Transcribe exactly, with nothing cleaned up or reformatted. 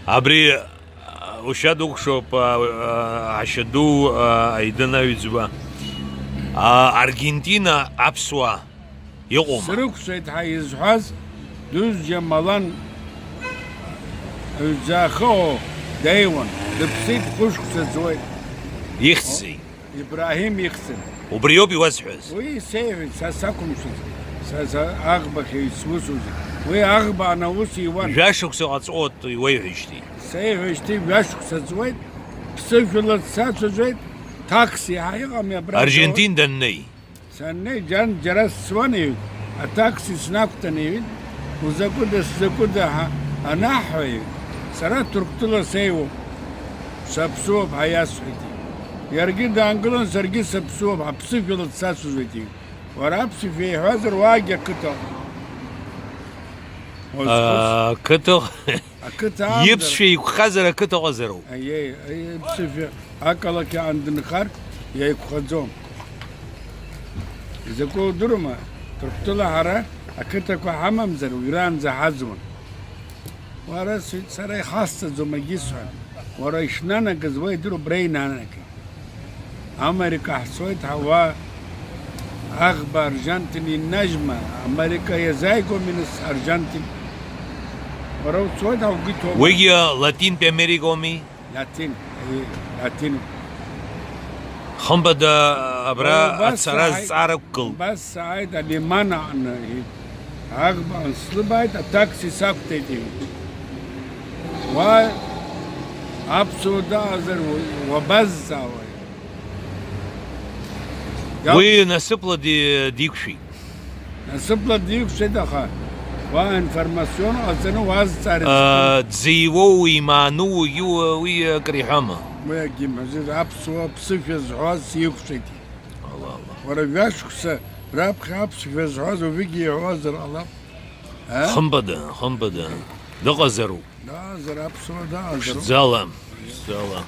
Абри, а, ушьа дукәшоуп, а, а, ашьа ду, а, Аидын аҩӡба. А, Аргентина аԥсуаа иҟоума? Срықәшәеит ҳәа изҳәаз Дузџьа Малан ҩӡаахыо деиуан, дыԥсит, хәышықәса ҵуеит. Ихьӡи? Ибраҳим ихьӡын. Убриоуп иуасҳәаз. Уи сеиҳәеит, са сақәымшәац, са, са аӷбахьаҩ сусузеи. Уи аӷба анаус иуан. Жәашықәса ҟаҵоит иуеиҳәеижьҭеи. Сеиҳәеижьҭеи жәашықәса ҵуеит, ԥсышәала дсацәажәеит, такси ҳәа иҟами абра. Аржентин даннеи. Саннеи, џьан, џьара сцуан, иҳәеит, атакси снақәтәан, иҳәеит, узакәыда, сзакәыда ҳәа анаҳҳәа, иҳәеит, сара Ҭырқәтәыла сеиуоуп, саԥсуоуп ҳәа иасҳәеит, иҳәеит. Иаргьы даангылан, саргьы саԥсуоуп, аԥсышәала дсацәажәоит, иҳәеит. Уара аԥсышәа иҳәазар, уаагьы ақыҭа. Уазхәыц. Аа, ақыҭа. Ақыҭа аанӡа. Иԥсшәа еиқәхазар ақыҭа ыҟазароуп. Аиеи, аиеи, иԥсышәа ақалақь аан дынхар иаиқәхаӡом. Изакәу удыруама? Ҭырқәтәыла ҳара ақыҭақәа ҳамамзар, уажәраанӡа ҳаӡуан. Уара, сҳәеит, сара ихасҵаӡом, егьысҳәан. Уара ишнанагаз уа идыруа абра инанагеит. Америка ҳцоит ҳәа уа аӷба Аржантин иннажьма, Америка иазааигәами нас Аржантин? Уара уцоит ҳәа угәы иҭоума? Уигьы Латинтәи Америкоуми? Латин, э, Латин. Хымԥада абра уара убас ацара сааит, зҵаара ақәгылт. Убас сааит Алиман аҟны, иҳәеит. Аӷба слыбааит, атакси сақәтәеит, иҳәеит. Уа аԥсуа дыҟазар, уабазҵаауеи? Уи насыԥла ди-, диқәшәеит. Насыԥла диқәшәеит, аха уа информацион ҟаҵаны уазҵаар. Аа, дзиуоу, имаану, уи, уи акыр иҳәама? Уи акгьы имҳәаӡеит, аԥсуа ԥсышәа зҳәаз сиқәшәеит. Ала, ала. Уара жәашықәса раԥхьа аԥсшәа зҳәаз уажәыгьы иҳәозар ҟалап. А? Хымԥада, хымԥада. Дыҟазароуп. Даазар аԥсуа, даазар. Ԥшӡала, ԥшӡала.